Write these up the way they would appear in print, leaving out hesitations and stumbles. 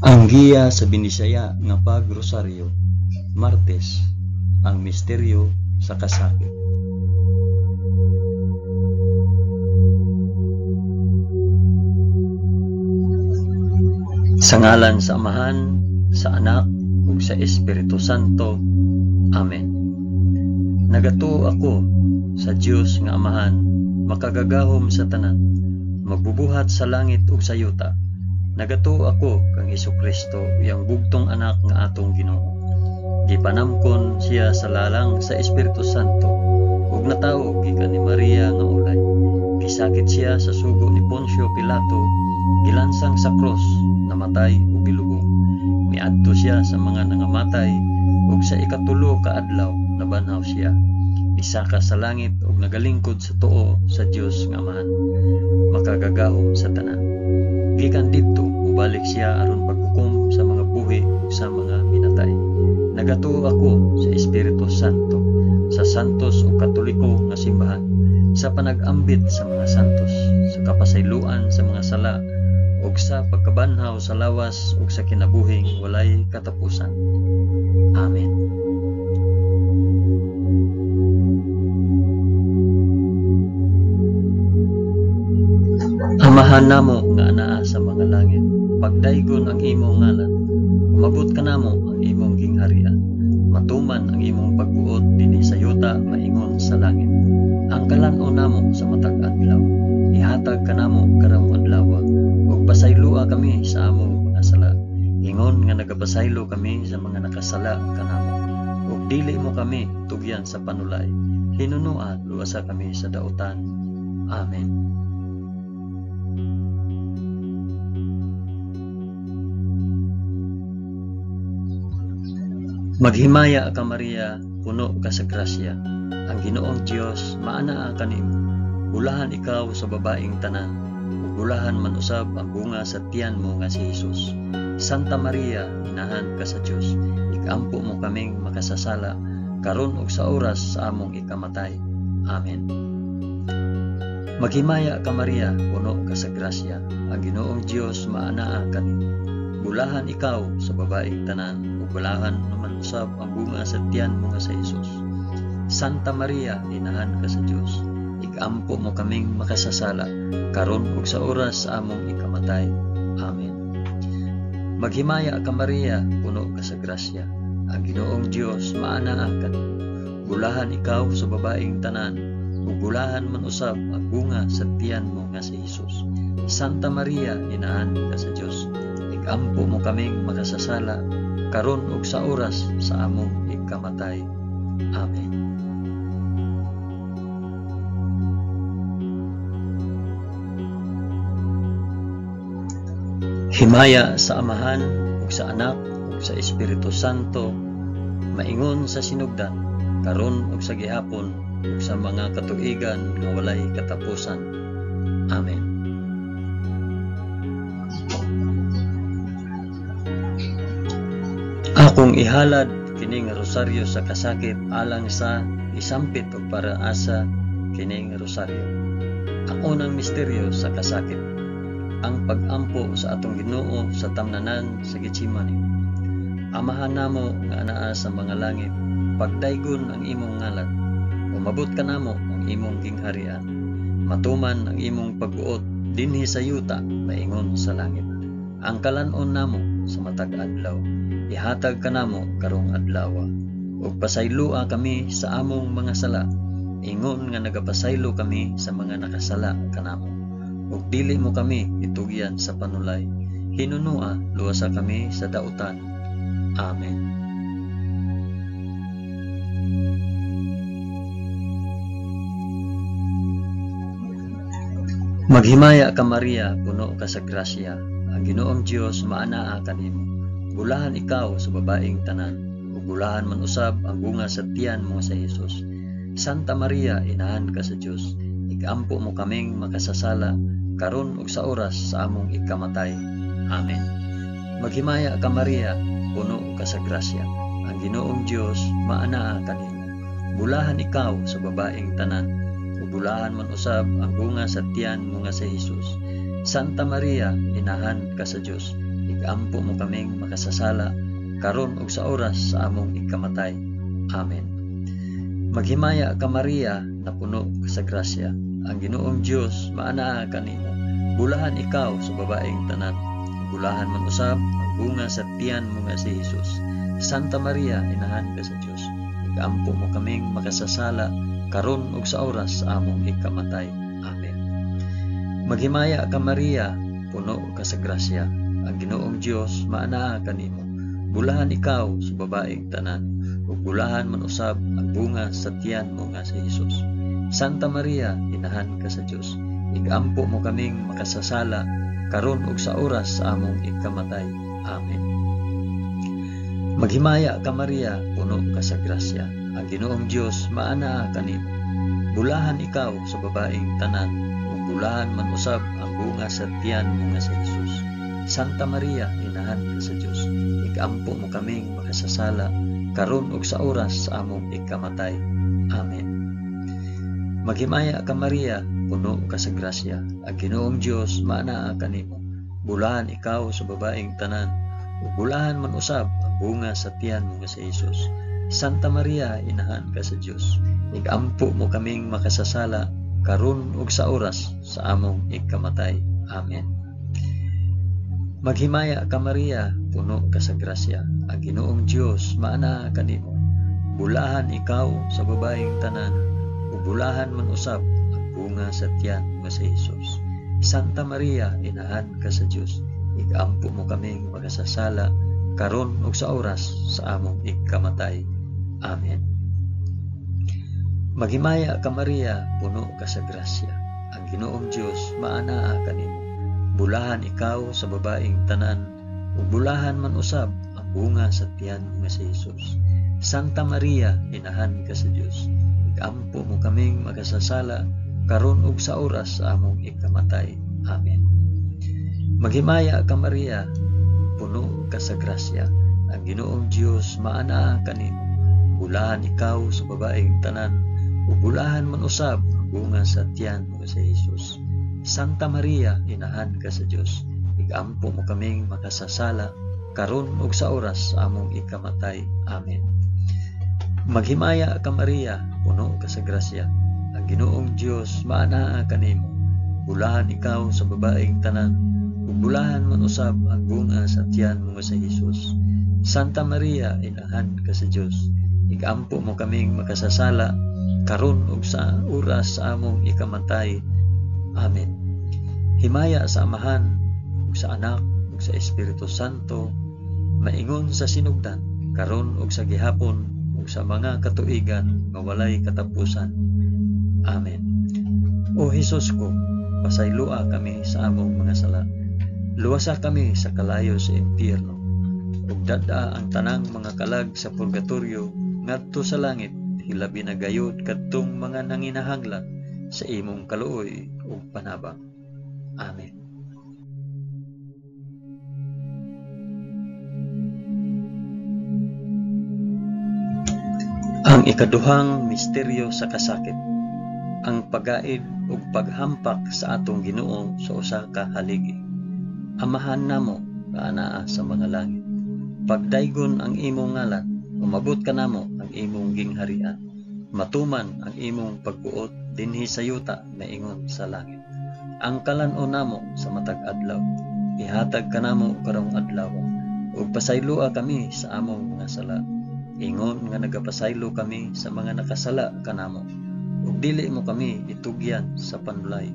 Ang giya sa Binisaya nga pagrosaryo, Martes, ang misteryo sa kasakit. Sa ngalan sa Amahan, sa Anak, ug sa Espiritu Santo. Amen. Nagatuo ako sa Dios nga Amahan, makagagahom sa tanan, magbubuhat sa langit ug sa yuta. Nagatuo ako kang Hesukristo, iyang bugtong anak nga atong Ginoo. Gipanamkon siya sa lalang sa Espiritu Santo ug natawo gikan ni Maria nga ulay. Gisakit siya sa sugo ni Poncio Pilato, gilansang sa krus, namatay ug gilubong. Miadto siya sa mga nangamatay ug sa ikatulo ka adlaw nabanhaw siya. Misaka sa langit ug nagalingkod sa tuo sa Dios nga Amahan, makagagahom sa tanan. Gikan didto mobalik siya aron paghukom sa mga buhi ug sa mga minatay. Nagatuo ako sa Espiritu Santo, sa santos ug katoliko nga simbahan, sa panag-ambit sa mga santos, sa kapasayloan sa mga sala, ug sa pagkabanhaw sa lawas ug sa kinabuhing walay katapusan. Amen. Amahan namo nga anaa sa mga langit, pagdaygon ang imong ngalan, umabot kanamo ang imong gingharian, matuman ang imong pagbuot dinhi sa yuta maingon sa langit. Ang kalan-on namo sa matag adlaw, ihatag kanamo karong adlaw, ug pasayloa kami sa among mga sala, ingon nga nagapasaylo kami sa mga nakasala kanamo. Ug dili mo kami tugyan sa panulay, hinunua luwasa kami sa dautan. Amen. Maghimaya ka Maria, puno ka sa grasya. Ang Ginoong Dios maanaa kanimo. Bulahan ikaw sa babaeng tanan, ug bulahan man usab ang bunga sa tiyan mo nga si Hesus. Santa Maria, inahan ka sa Dios, ikampo mo kaming makasasala karon ug sa oras sa among ikamatay. Amen. Maghimaya ka Maria, puno ka sa grasya. Ang Ginoong Dios maanaa kanimo. Bulahan ikaw sa babaeng tanan, ug bulahan naman usab ang bunga sa tiyan mo nga sa Hesus. Santa Maria, inahan ka sa Dios, ikampo mo kaming makasasala karon ug sa oras sa among ikamatay. Amen. Maghimaya ka Maria, puno ka sa grasya. Ang Ginoong Dios maanaa kanimo. Bulahan ikaw sa babaeng tanan, ug bulahan man usab ang bunga sa tiyan mo nga si Hesus. Santa Maria, inahan ka sa Dios, ikampo mo kaming makasasala karon ug sa oras sa among ikamatay. Amen. Himaya sa Amahan ug sa Anak ug sa Espiritu Santo, maingon sa sinugdan, karon ug sa gihapon ug sa mga katuigan nga walay katapusan. Amen. Akong ihalad kining rosaryo sa kasakit alang sa isampit og para asa kining rosaryo. Ang unang misteryo sa kasakit, ang pag-ampo sa atong Ginoo sa tamnanan sa Getsemani. Amahan namo nga anaa sa mga langit, pagdaygon ang imong ngalan, umabot kanamo ang imong gingharian, matuman ang imong pagbuot dinhi sa yuta maingon sa langit. Ang kalan-on namo sa matag adlaw, ihatag kanamo karong adlaw, ug pasayloa kami sa among mga sala, ingon nga nagapasaylo kami sa mga nakasala kanamo. Ug dili mo kami itugyan sa panulay, hinunua luwasa kami sa dautan. Amen. Maghimaya ka Maria, puno ka sa grasya. Ang Ginoong Dios maanaa kanimo. Bulahan ikaw sa babaeng tanan, ug bulahan man usab ang bunga sa tiyan mo sa Hesus. Santa Maria, inahan ka sa Dios, ikampo mo kaming makasasala karon ug sa oras sa among ikamatay. Amen. Maghimaya ka Maria, puno ka sa grasya. Ang Ginoong Dios maanaa kanimo. Bulahan ikaw sa babaeng tanan, ug bulahan man usab ang bunga sa tiyan mo nga sa Hesus. Santa Maria, inahan ka sa Dios, Igampo mo kaming makasasala, karon ug sa oras sa among ikamatay. Amen. Maghimaya ka Maria, napuno ka sa grasya. Ang Ginoong Dios maanaa kanimo. Bulahan ikaw sa babaeng tanan. Bulahan man usab ang bunga sa tiyan mo nga si Jesus. Santa Maria, inahan ka sa Dios. Igampo mo kaming makasasala, karon ug sa oras sa among ikamatay. Amen. Maghimaya ka Maria, puno ka sa grasya. Ang Ginoong Dios maanaa kanimo. Bulahan ikaw sa babaeng tanan, ug bulahan man usab ang bunga sa tiyan mo nga si Jesus. Santa Maria, inahan ka sa Dios. Igampo mo kaming makasasala, karon ug sa oras sa among ikamatay. Amen. Maghimaya ka Maria, puno ka sa grasya. Ang Ginoong Dios maanaa kanimo. Bulahan ikaw sa babaeng tanan, ug bulahan man usab ang bunga sa tiyan mo nga si Jesus. Santa Maria, inahan ka sa Dios. Igampo mo kaming makasasala, karon ug sa oras sa among ikamatay. Amen. Maghimaya ka Maria, puno ka sa grasya. Ang Ginoong Dios maanaa kanimo. Bulahan ikaw sa babaeng tanan, ug bulahan man usab ang bunga sa tiyan mo nga si Jesus. Santa Maria, inahan ka sa Dios. Igampo mo kaming makasasala, karon ug sa oras sa among ikamatay. Amen. Maghimaya ka Maria, puno ka sa grasya. Ang Ginoong Dios maanaa kanimo. Bulahan ikaw sa babaeng tanan, ug bulahan man usab ang bunga sa tiyan mo si Jesus. Santa Maria, inahan ka sa Dios. Igampo mo kaming makasasala, karon ug sa oras sa among ikamatay. Amen. Maghimaya ka Maria, puno ka sa grasya. Ang Ginoong Dios maanaa kanimo. Bulahan ikaw sa babaeng tanan, ug bulahan man usab ang bunga sa tiyan mo nga si Jesus. Santa Maria, inahan ka sa Dios. Igampo mo kaming makasasala, karon ug sa oras sa among ikamatay. Amen. Maghimaya ka Maria, puno ka sa grasya. Ang Ginoong Dios maanaa kanimo. Bulahan ikaw sa babaeng tanan, ug bulahan man usab ang bunga sa tiyan mo si Jesus. Santa Maria, inahan ka sa Dios. Igampo mo kaming makasasala, karon ug sa oras sa among ikamatay. Amen. Maghimaya ka Maria, puno ka sa grasya. Ang Ginoong Dios maanaa kanimo. Bulahan ikaw sa babaeng tanan, ug bulahan man usab ang bunga sa tiyan mo nga si Jesus. Santa Maria, inahan ka sa Dios. Igampo mo kaming makasasala, karon ug sa oras sa among ikamatay. Amen. Himaya sa Amahan, ug sa Anak, ug sa Espiritu Santo, maingon sa sinugdan, karon ug sa gihapon, ug sa mga katuigan nga walay katapusan. Amen. O Hesus ko, pasayloa kami sa among mga sala. Luwasa kami sa kalayo sa impyerno. Ug dad-a ang tanang mga kalag sa purgatorio ngadto sa langit, hilabi na gayud kadtong mga nanginahanglan sa imong kaluoy ug panabang. Amen. Ang ikaduhang misteryo sa kasakit, ang pagaid ug paghampak sa atong Ginoo sa usa ka haligi. Amahan namo nga anaa sa mga langit. Pagdaygon ang imong ngalan, umabot kanamo ang imong gingharian. Matuman ang imong pagbuot dinhi sa yuta maingon sa langit. Ang kalan-on namo sa matag adlaw, ihatag kanamo karong adlaw, ug pasayloa kami sa among mga sala, ingon nga nagapasaylo kami sa mga nakasala kanamo. Ug dili mo kami itugyan sa panulay,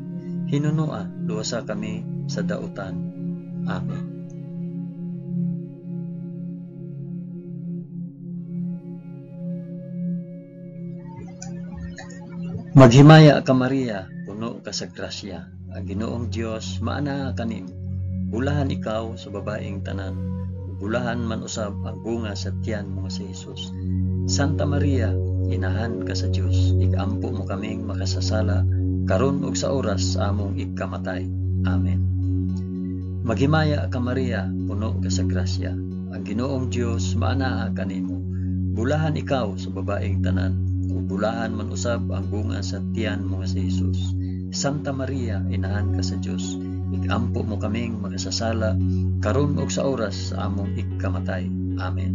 hinunoa luwasa kami sa dautan. Amen. Maghimaya ka Maria, puno ka sa grasya. Ang Ginoong Dios maanaa kanimo. Bulahan ikaw sa babaeng tanan, bulahan man usab ang bunga sa tiyan mo nga si Jesus. Santa Maria, inahan ka sa Dios, igampo mo kaming makasasala, karon ug sa oras sa among ikamatay. Amen. Maghimaya ka Maria, puno ka sa grasya. Ang Ginoong Dios maanaa kanimo. Bulahan ikaw sa babaeng tanan, ug bulahan man usab ang bunga sa tiyan mo nga si Jesus. Santa Maria, inahan ka sa Dios, Ikampo mo kaming makasasala, karon ug sa oras sa among ikamatay. Amen.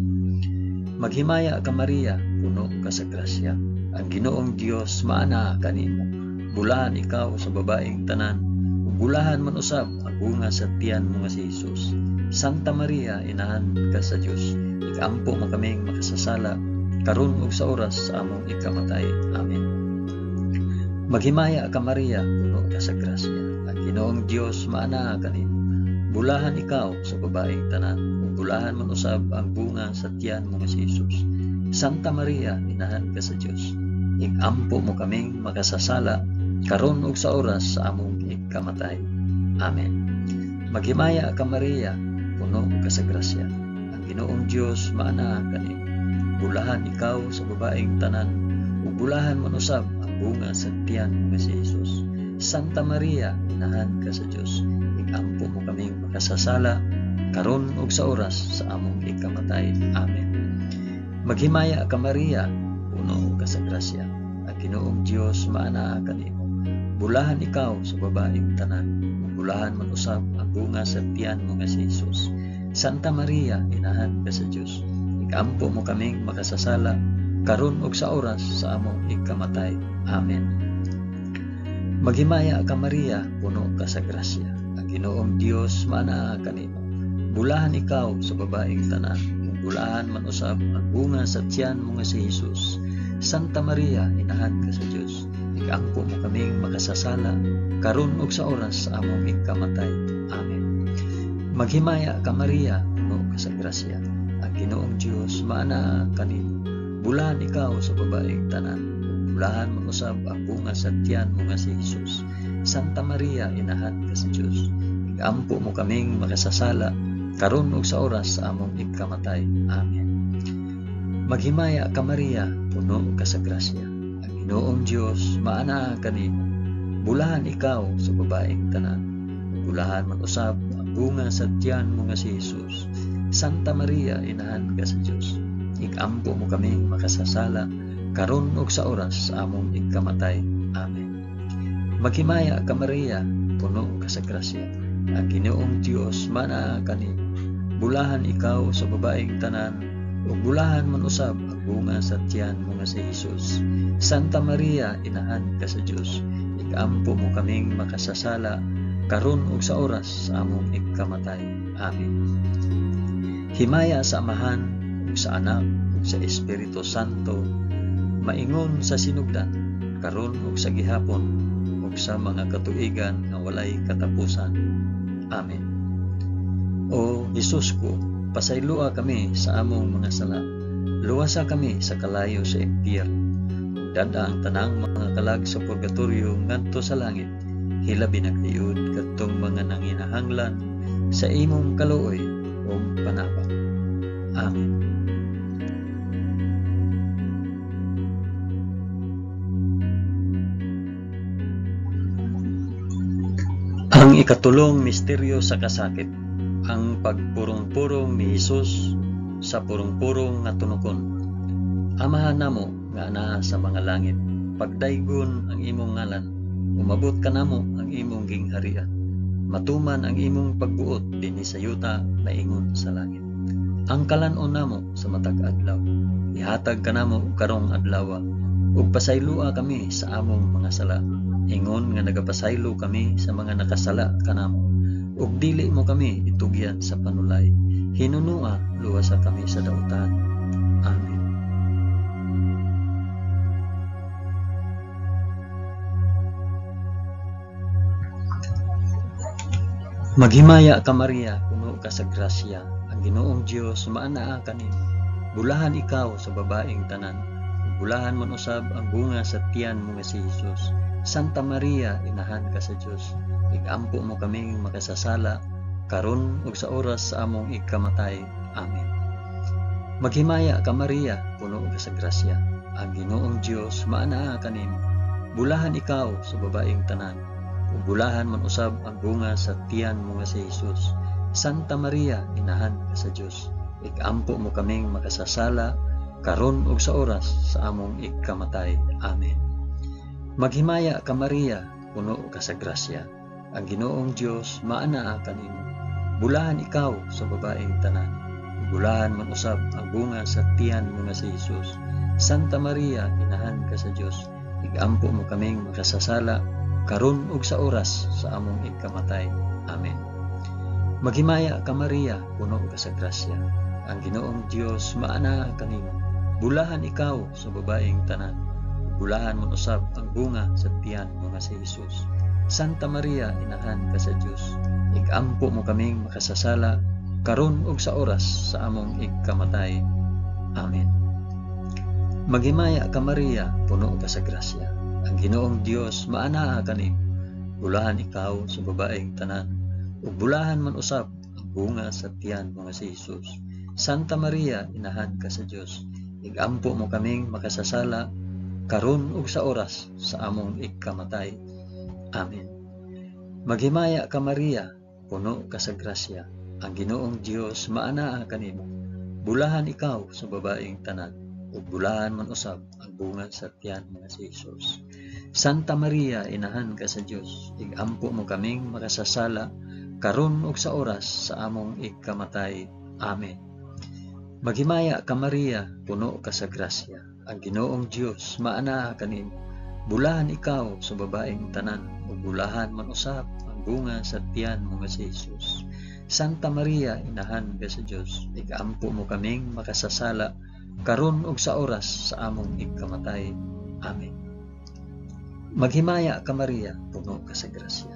Maghimaya ka Maria, puno ka sa grasya. Ang Ginoong Dios maanaa kanimo. Bulahan ikaw sa babaeng tanan, ug bulahan man usab ang bunga sa tiyan mo nga si Jesus. Santa Maria, inahan ka sa Dios, ikampo mo kaming makasasala, karon ug sa oras sa among ikamatay. Amen. Maghimaya ka Maria, puno ka sa grasya. Ang Ginoong Dios maanaa kanimo. Bulahan ikaw sa babaeng tanan, ug bulahan man usab ang bunga sa tiyan mo nga si Jesus. Santa Maria, inahan ka sa Dios, ikampo mo kaming makasasala, karon ug sa oras sa among ikamatay. Amen. Maghimaya ka Maria, puno ka sa grasya. Ang Ginoong Dios maanaa kanimo. Bulahan ikaw sa babaeng tanan, ug bulahan man usab ang bunga sa tiyan mo nga si Jesus. Santa Maria, inahan ka sa Dios, ikampo mo kaming makasasala, karon ug sa oras sa among ikamatay. Amen. Maghimaya ka Maria, puno ka sa grasya. Ang Ginoong Dios maanaa kanimo. Bulahan ikaw sa babaeng tanan, ug bulahan man usab ang bunga sa tiyan mo nga si Jesus. Santa Maria, inahan ka sa Dios, ikampo mo kaming makasasala, karon ug sa oras sa among ikamatay. Amen. Maghimaya ka Maria, puno ka sa grasya. Ang Ginoong Dios maanaa kanimo. Bulahan ikaw sa babaeng tanan, ug bulahan man usab ang bunga sa tiyan mo nga si Jesus. Santa Maria, inahan ka sa Dios, ikampo mo kaming makasasala, karon ug sa oras sa among ikamatay. Amen. Maghimaya ka Maria, puno ka sa grasya. Ang Ginoong Dios maanaa kanimo. Bulahan ikaw sa babaeng tanan, ug bulahan man usab ang bunga sa tiyan mo nga si Jesus. Santa Maria, inahan ka sa Dios, ikampo mo kaming makasasala, karon ug sa oras sa among ikamatay. Amen. Maghimaya ka Maria, puno ka sa grasya. Ang Ginoong Dios maanaa kanimo. Bulahan ikaw sa babaeng tanan, ug bulahan man usab ang bunga sa tiyan mo nga si Jesus. Santa Maria, inahan ka sa Dios, ikampo mo kaming makasasala, karon ug sa oras sa among ikamatay. Amen. Maghimaya ka Maria, puno ka sa grasya. Ang Ginoong Dios maanaa kanimo. Bulahan ikaw sa babaeng tanan, ug bulahan man usab ang bunga sa tiyan mo nga si Jesus. Santa Maria, inahan ka sa Dios, ikampo mo kaming makasasala, karon ug sa oras sa among ikamatay. Amen. Himaya sa Amahan, ug sa Anak, ug sa Espiritu Santo, maingon sa sinugdan, karon ug sa gihapon, ug sa mga katuigan nga walay katapusan. Amen. O Jesus ko, pasayloa kami sa among mga sala. Luwasa kami sa kalayo sa impyerno. Ug dad-a ang tanang mga kalag sa purgatorio ngadto sa langit. Hilabi na gayud kadtong mga nanginahanglan sa imong kaluoy ug panabang. Amen. Ang ikatulong misteryo sa kasakit, ang pagpurong-purong ni Hesus sa purong-purong nga tunokon. Amahan namo nga anaa sa mga langit, pagdaygon ang imong ngalan, umabot kanamo ang imong gingharian. Matuman ang imong pagbuot dinhi sa yuta maingon sa langit. Ang kalan-on namo sa matag adlaw, ihatag kanamo karong adlawa, ug pasayloa kami sa among mga sala, ingon nga nagapasaylo kami sa mga nakasala kanamo. Ug dili mo kami itugyan sa panulay, hinunua luwasa kami sa dautan. Amen. Maghimaya ka Maria, puno ka sa grasya, ang Ginoong Dios maanaa kanimo. Bulahan ikaw sa babaeng tanan, ug bulahan man usab ang bunga sa tiyan mo nga si Jesus. Santa Maria, inahan ka sa Dios, ikampo mo kaming makasasala, karon ug sa oras sa among ikamatay. Amen. Maghimaya ka Maria, puno ka sa grasya, ang Ginoong Dios maanaa kanimo. Bulahan ikaw sa babaeng tanan, ug bulahan man usab ang bunga sa tiyan mo nga si Jesus. Santa Maria, inahan ka sa Dios, ikampo mo kaming makasasala, karon ug sa oras sa among ikamatay. Amen. Maghimaya ka Maria, puno ka sa grasya, Ang Ginoong Dios maanaa kanimo. Bulahan ikaw sa babaeng tanan. Bulahan man usab ang bunga sa tiyan mo nga si Jesus. Santa Maria, inahan ka sa Dios, igampo mo kaming makasasala karon ug sa oras sa among ikamatay. Amen. Maghimaya ka Maria, puno ka sa grasya. Ang Ginoong Dios maanaa kanimo. Bulahan ikaw sa babaeng tanan. Bulahan man usab ang bunga sa tiyan mo nga si Jesus. Santa Maria, inahan ka sa Dios, igampo mo kaming makasasala karon ug sa oras sa among ikamatay. Amen. Maghimaya ka Maria, puno ka sa grasya. Ang Ginoong Dios maanaa kanimo. Bulahan ikaw sa babaeng tanan, ug bulahan man usab ang bunga sa tiyan mo nga si Jesus. Santa Maria, inahan ka sa Dios, igampo mo kaming makasasala karon ug sa oras sa among ikamatay. Amen. Maghimaya ka Maria, puno ka sa grasya. Ang Ginoong Dios maanaa kanimo. Bulahan ikaw sa babaeng tanan, ug bulahan man usab ang bunga sa tiyan mo nga si Jesus. Santa Maria, inahan ka sa Dios, igampo mo kaming makasasala karon ug sa oras sa among ikamatay. Amen. Maghimaya ka Maria, puno ka sa grasya. Ang Ginoong Dios maanaa kanimo. Bulahan ikaw sa babaeng tanan, ug bulahan man usab ang bunga sa tiyan mo nga si Jesus. Santa Maria, inahan ka sa Dios, igampo mo kaming makasasala karon ug sa oras sa among ikamatay. Amen. Maghimaya ka Maria, puno ka sa grasya.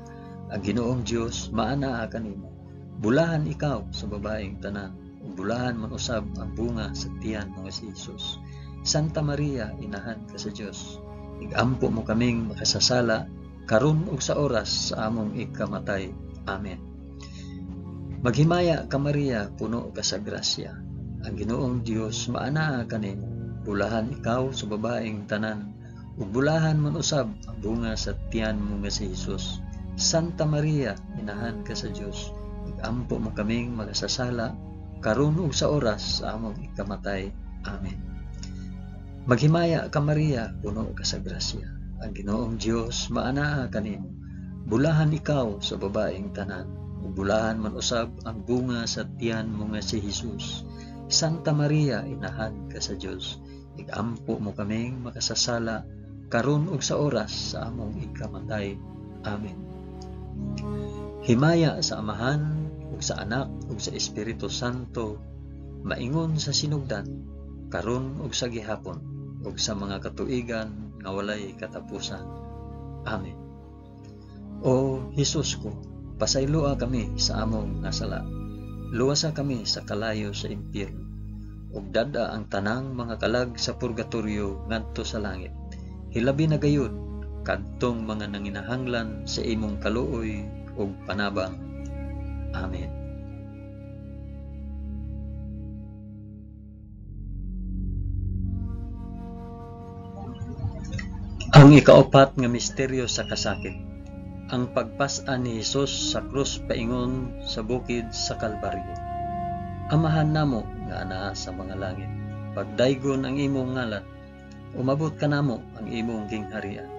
Ang Ginoong Dios maanaa kanimo. Bulahan ikaw sa babaeng tanan, ug bulahan man usab ang bunga sa tiyan mo nga si Jesus. Santa Maria, inahan ka sa Dios, igampo mo kaming makasasala karon ug sa oras sa among ikamatay. Amen. Maghimaya ka Maria, puno ka sa grasya. Ang Ginoong Dios maanaa kanimo. Bulahan ikaw sa babaeng tanan, ug bulahan man usab ang bunga sa tiyan mo nga si Jesus. Santa Maria, inahan ka sa Dios, igampo mo kaming makasasala karon ug sa oras sa among ikamatay. Amen. Maghimaya ka Maria, puno ka sa grasya. Ang Ginoong Dios maanaa kanimo. Bulahan ikaw sa babaeng tanan, ug bulahan man usab ang bunga sa tiyan mo nga si Jesus. Santa Maria, inahan ka sa Dios, igampo mo kaming makasasala karon ug sa oras sa among ikamatay. Amen. Himaya sa Amahan ug sa Anak ug sa Espiritu Santo, maingon sa sinugdan, karon ug sa gihapon, ug sa mga katuigan nga walay katapusan. Amen. O Hesus ko, pasayloa kami sa among nasala. Luwasa kami sa kalayo sa impyerno, ug dad-a ang tanang mga kalag sa purgatorio ngadto sa langit. Hilabi na gayud kadtong mga nanginahanglan sa imong kaluoy ug panabang. Amen. Ang ikaapat nga misteryo sa kasakit, ang pagpas-an ni Hesus sa krus paingon sa bukid sa Kalbaryo. Amahan namo nga anaa sa mga langit, pagdaygon ang imong ngalan, umabot kanamo ang imong gingharian,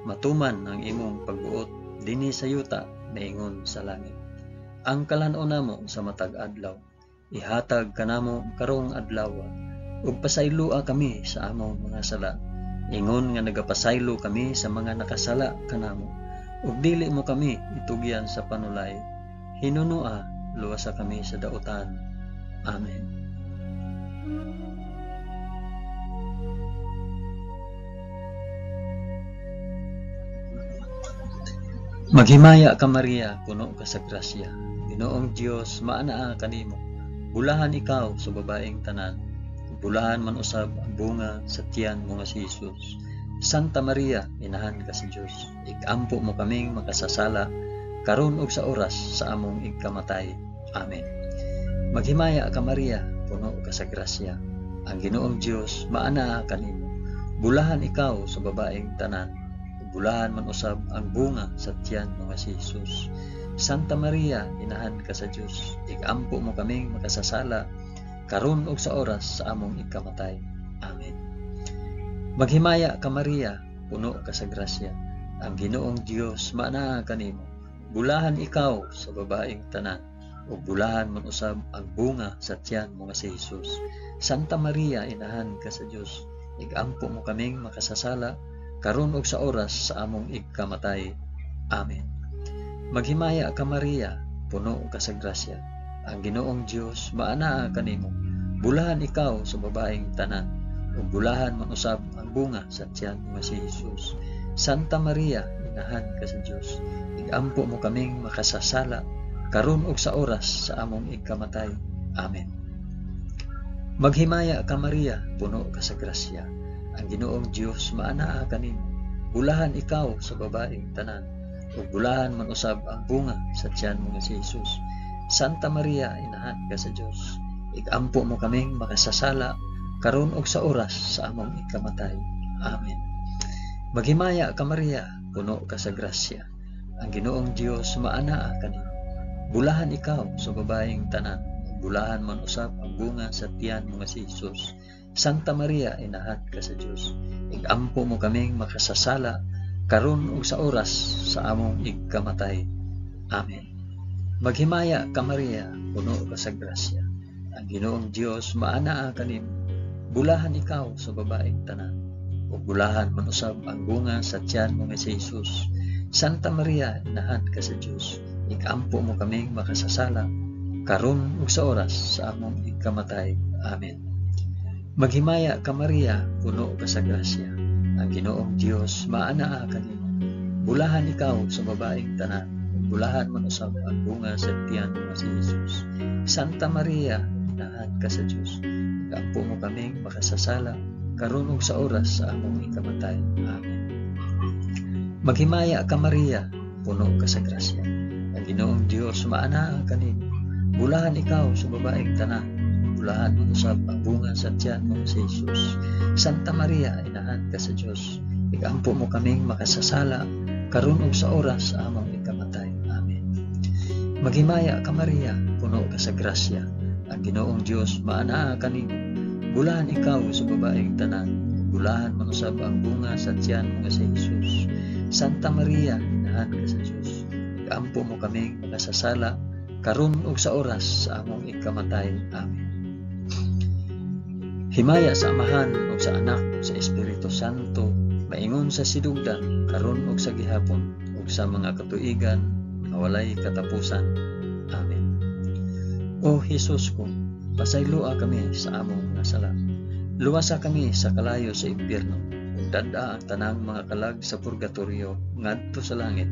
matuman ang imong pagbuot dinhi sa yuta maingon sa langit. Ang kalan-on namo sa matag adlaw, ihatag kanamo karong adlaw, ug pasayloa kami sa among mga sala, ingon nga nagapasaylo kami sa mga nakasala kanamo, ug dili mo kami itugyan sa panulay, hinunoa luwasa kami sa dautan. Amen. Maghimaya ka Maria, puno ka sa grasya. Ginoong Dios maanaa kanimo. Bulahan ikaw sa babaeng tanan, bulahan man usab ang bunga sa tiyan mo nga si Jesus. Santa Maria, inahan ka sa Dios, ikampo mo kaming makasasala karon ug sa oras sa among ikamatay. Amen. Maghimaya ka Maria, puno ka sa grasya. Ang Ginoong Dios maanaa kanimo. Bulahan ikaw sa babaeng tanan, bulahan man usab ang bunga sa tiyan mo nga si Jesus. Santa Maria, inahan ka sa Dios, ikampo mo kaming makasasala karon ug sa oras sa among ikamatay. Amen. Maghimaya ka Maria, puno ka sa grasya. Ang Ginoong Dios maanaa kanimo. Bulahan ikaw sa babaeng tanan, ug bulahan man usab ang bunga sa tiyan mo nga si Jesus. Santa Maria, inahan ka sa Dios, igampo mo kaming makasasala, karon ug sa oras sa among igkamatay. Amen. Maghimaya ka Maria, puno ka sa grasya. Ang Ginoong Dios maanaa kanimo. Bulahan ikaw sa babaeng tanan, ug bulahan man usab ang bunga sa tiyan mo nga si Jesus. Santa Maria, inahan ka sa Dios, igampo mo kaming makasasala, karon ug sa oras sa among igkamatay. Amen. Maghimaya ka Maria, puno ka sa grasya. Ang Ginoong Dios maanaa kanimo. Bulahan ikaw sa babaeng tanan, ug bulahan man usab ang bunga sa tiyan mo nga si Jesus. Santa Maria, inahan ka sa Dios, igampo mo kaming makasasala, karon ug sa oras sa among ikamatay. Amen. Maghimaya ka Maria, puno ka sa grasya. Ang Ginoong Dios maanaa kanimo. Bulahan ikaw sa babaeng tanan, bulahan man usab ang bunga sa tiyan mo nga si Jesus. Santa Maria, inahan ka sa Dios, igampo mo kaming makasasala, karon ug sa oras sa among igkamatay. Amen. Maghimaya ka Maria, puno ka sa grasya. Ang Ginoong Dios maanaa kanimo. Bulahan ikaw sa babaeng tanan, ug bulahan man usab ang bunga sa tiyan mo nga si Jesus. Santa Maria, inahan ka sa Dios, igampo mo kaming makasasala, karon ug sa oras sa among igkamatay. Amen. Maghimaya ka Maria, puno ka sa grasya. Ang Ginoong Dios maanaa kanimo. Bulahan ikaw sa babaeng tanan, ug bulahan man usab ang bunga sa tiyan mo nga si Jesus. Santa Maria, inahan ka sa Dios, igampo mo kaming makasasala, karon ug sa oras sa among ikamatay. Amen. Maghimaya ka Maria, puno ka sa grasya. Ang Ginoong Dios maanaa kanimo. Bulahan ikaw sa babaeng tanan, bulahan man usab ang bunga sa tiyan mo si Jesus. Santa Maria, inahan ka sa Dios, igampo mo kaming makasasala, karon ug sa oras sa among ikamatay. Amen. Maghimaya ka Maria, puno ka sa grasya. Ang Ginoong Dios maanaa kanimo. Bulahan ikaw sa babaeng tanan, bulahan man usab ang bunga sa tiyan mo nga si Jesus. Santa Maria, inahan ka sa Dios, igampo mo kaming makasasala, karon ug sa oras sa among ikamatay. Amen. Himaya sa Amahan ug sa Anak ug sa Espiritu Santo, maingon sa sidugdan, karon ug sa gihapon, ug sa mga katuigan nga walay katapusan. Amen. O Hesus ko, pasayloa kami sa among mga sala. Luwasa kami sa kalayo sa impyerno, ug dad-a ang tanang mga kalag sa purgatorio ngadto sa langit.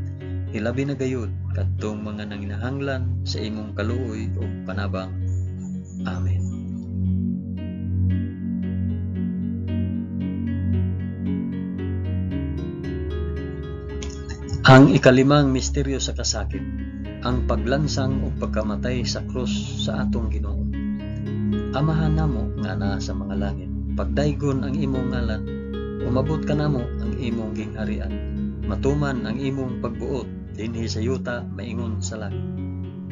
Hilabi na gayud kadtong mga nanginahanglan sa imong kaluoy ug panabang. Amen. Ang ikalimang misteryo sa kasakit, ang paglansang ug pagkamatay sa krus sa atong Ginoo. Amahan namo nga naa sa mga langit, pagdaygon ang imong ngalan, umabot kanamo ang imong gingharian, matuman ang imong pagbuot dinhi sa yuta maingon sa langit.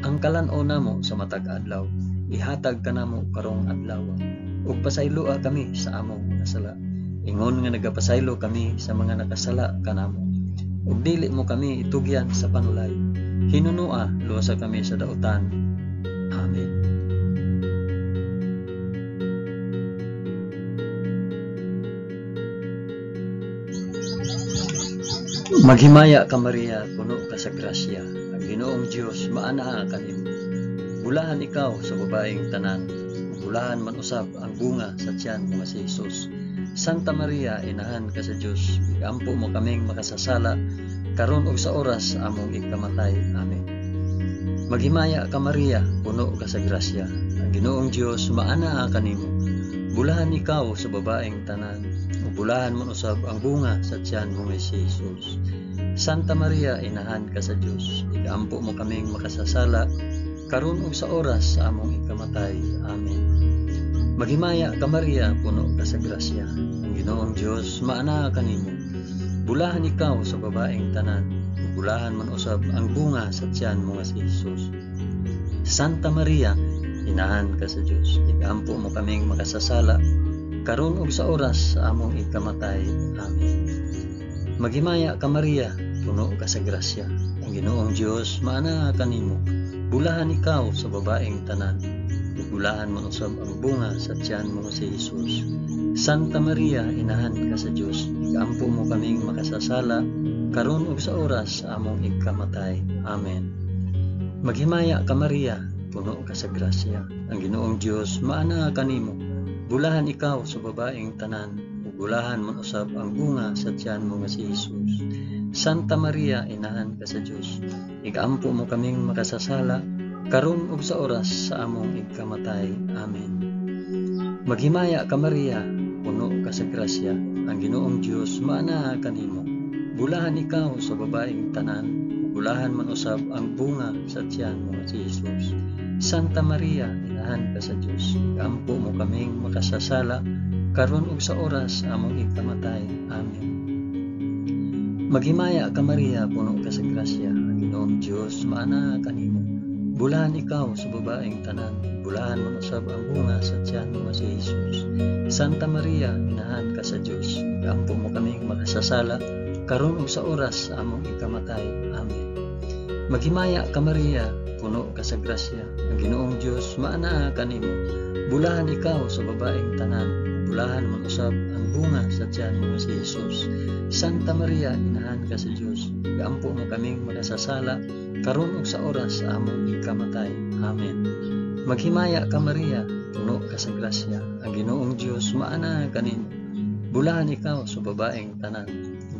Ang kalan-on namo sa matag adlaw, ihatag kanamo karong adlaw, ug pasayloa kami sa among mga sala, ingon nga nagapasaylo kami sa mga nakasala kanamo. Ug dili mo kami itugyan sa panulay, hinunua luwasa kami sa dautan. Amen. Maghimaya ka Maria, puno ka sa grasya. Ang Ginoong Dios maanaa kanimo. Bulahan ikaw sa babaeng tanan, bulahan man usab ang bunga sa tiyan mo nga si Jesus. Santa Maria, inahan ka sa Dios, igampo mo kaming makasasala, karon ug sa oras sa among ikamatay. Amen. Maghimaya ka Maria, puno ka sa grasya. Ang Ginoong Dios maanaa kanimo. Bulahan ikaw sa babaeng tanan, ug bulahan man usab ang bunga sa tiyan mo nga si Jesus. Santa Maria, inahan ka sa Dios, igampo mo kaming makasasala, karon ug sa oras sa among ikamatay. Amen. Maghimaya ka Maria, puno ka sa grasya. Ang Ginoong Dios maanaa kanimo. Bulahan ikaw sa babaeng tanan, ug bulahan man usab ang bunga sa tiyan mo nga si Jesus. Santa Maria, inahan ka sa Dios, igampo mo kaming makasasala, karon ug sa oras sa among ikamatay. Amen. Maghimaya ka Maria, puno ka sa grasya. Ang Ginoong Dios maanaa kanimo. Bulahan ikaw sa babaeng tanan, ug bulahan man usab ang bunga sa tiyan mo nga si Jesus. Santa Maria, inahan ka sa Dios, ikampo mo kaming makasasala karon ug sa oras sa among ikamatay. Amen. Maghimaya ka Maria, puno ka sa grasya. Ang Ginoong Dios maanaa kanimo. Bulahan ikaw sa babaeng tanan, ug bulahan man usab ang bunga sa tiyan mo nga si Jesus. Santa Maria, inahan ka sa Dios, ikampo mo kaming makasasala karon ug sa oras sa among ikamatay. Amen. Maghimaya ka Maria, puno ka sa grasya. Ang Ginoong Dios maanaa kanimo. Bulahan ikaw sa babaeng tanan, ug bulahan man usab ang bunga sa tiyan mo nga si Jesus. Santa Maria, inahan ka sa Dios, ikampo mo kaming makasasala karon ug sa oras sa among ikamatay. Amen. Maghimaya ka Maria, puno ka sa grasya. Ang Ginoong Dios maanaa kanimo. Bulahan ikaw sa babaeng tanan, bulahan man usab ang bunga sa tiyan mo nga si Jesus. Santa Maria, inahan ka sa Dios, ikampo mo kaming makasasala karon ug sa oras sa among ikamatay. Amen. Maghimaya ka Maria, puno ka sa grasya. Ang Ginoong Dios maanaa kanimo. Bulahan ikaw sa babaeng tanan, bulahan man usab ang bunga sa tiyan mo nga si Jesus. Santa Maria, inahan ka sa Dios, ikampo mo kaming makasasala karon ug sa oras sa among ikamatay. Amen. Maghimaya ka Maria, puno ka sa grasya. Ang Ginoong Dios maanaa kanimo. Bulahan ikaw sa babaeng tanan,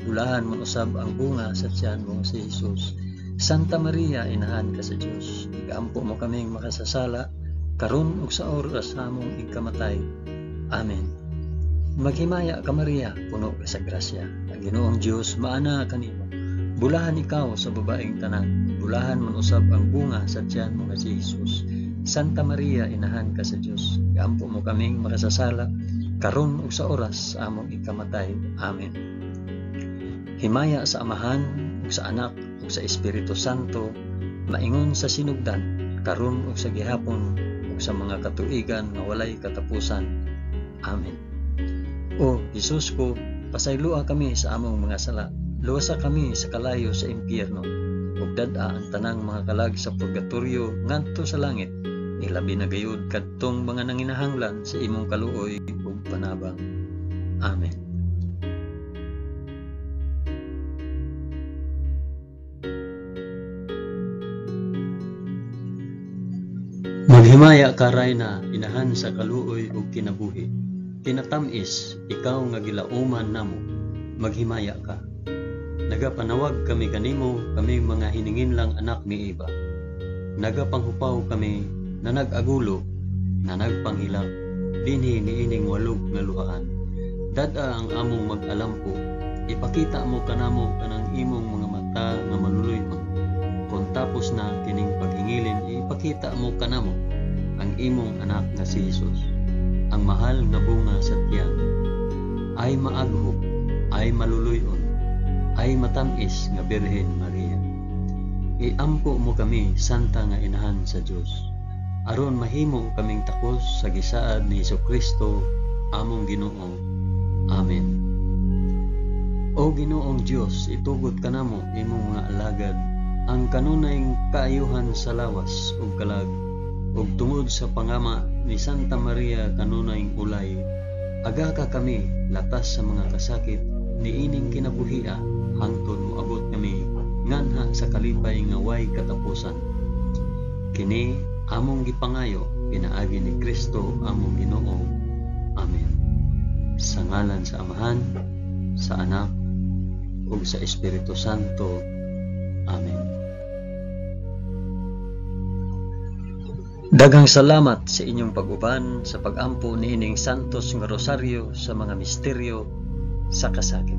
bulahan man usab ang bunga sa tiyan mo nga si Jesus. Santa Maria, inahan ka sa Dios, ikampo mo kaming makasasala karon ug sa oras sa among ikamatay. Amen. Maghimaya ka Maria, puno ka sa grasya. Ang Ginoong Dios maanaa kanimo. Bulahan ikaw sa babaeng tanan, bulahan man usab ang bunga sa tiyan mo nga si Jesus. Santa Maria, inahan ka sa Dios, ikampo mo kaming makasasala karon ug sa oras sa among ikamatay. Amen. Himaya sa Amahan ug sa Anak ug sa Espiritu Santo, maingon sa sinugdan, karon ug sa gihapon ug sa mga katuigan nga walay katapusan. Amen. O Jesus ko, pasayloa kami sa among mga sala, luwasa kami sa kalayo sa impyerno, ug dad-a ang tanang mga kalag sa purgatorio ngadto sa langit, ilabi na gayud kadtong mga nanginahanglan sa imong kaluoy ug panabang. Amen. Maghimaya ka Rayna, inahan sa kaluoy ug kinabuhi. Kinatam-is, ikaw nga gilauman namo, maghimaya ka. Nagapanawag kami kanimo, kami mga hininginlang anak ni Eva. Nagapanghupaw kami na nag-agulo, na nagpanghilak, dinhi niining walog nga luhaan. Dad-a ang among mag-alampo, ipakita mo kanamo kanang imong mga mata nga maluluy-on. Kung tapos na kining paghingilin, ipakita mo kanamo ang imong anak nga si Jesus, ang mahal nga bunga sa tiyan. Ay maaghop, ay maluluy-on, ay matamis nga Birhen Maria. Iampo mo kami, Santa nga Inahan sa Dios, aron mahimo kaming takos sa gisaad ni Hesukristo among Ginoo. Amen. O Ginoong Dios, itugot kanamo imong mga alagad ang kanunay kaayuhan sa lawas ug kalag, ug tungod sa pangama ni Santa Maria kanunay ulay, aga ka kami latas sa mga kasakit niining kinabuhia hangtod moabot kami nganha sa kalipay nga way katapusan. Kini among gipangayo pinaagi ni Kristo among Ginoo. Amen. Sa ngalan sa Amahan, sa Anak, ug sa Espiritu Santo. Amen. Daghang salamat sa inyong pag-uban sa pag-ampo niining Santos nga Rosaryo sa mga misteryo sa kasakit.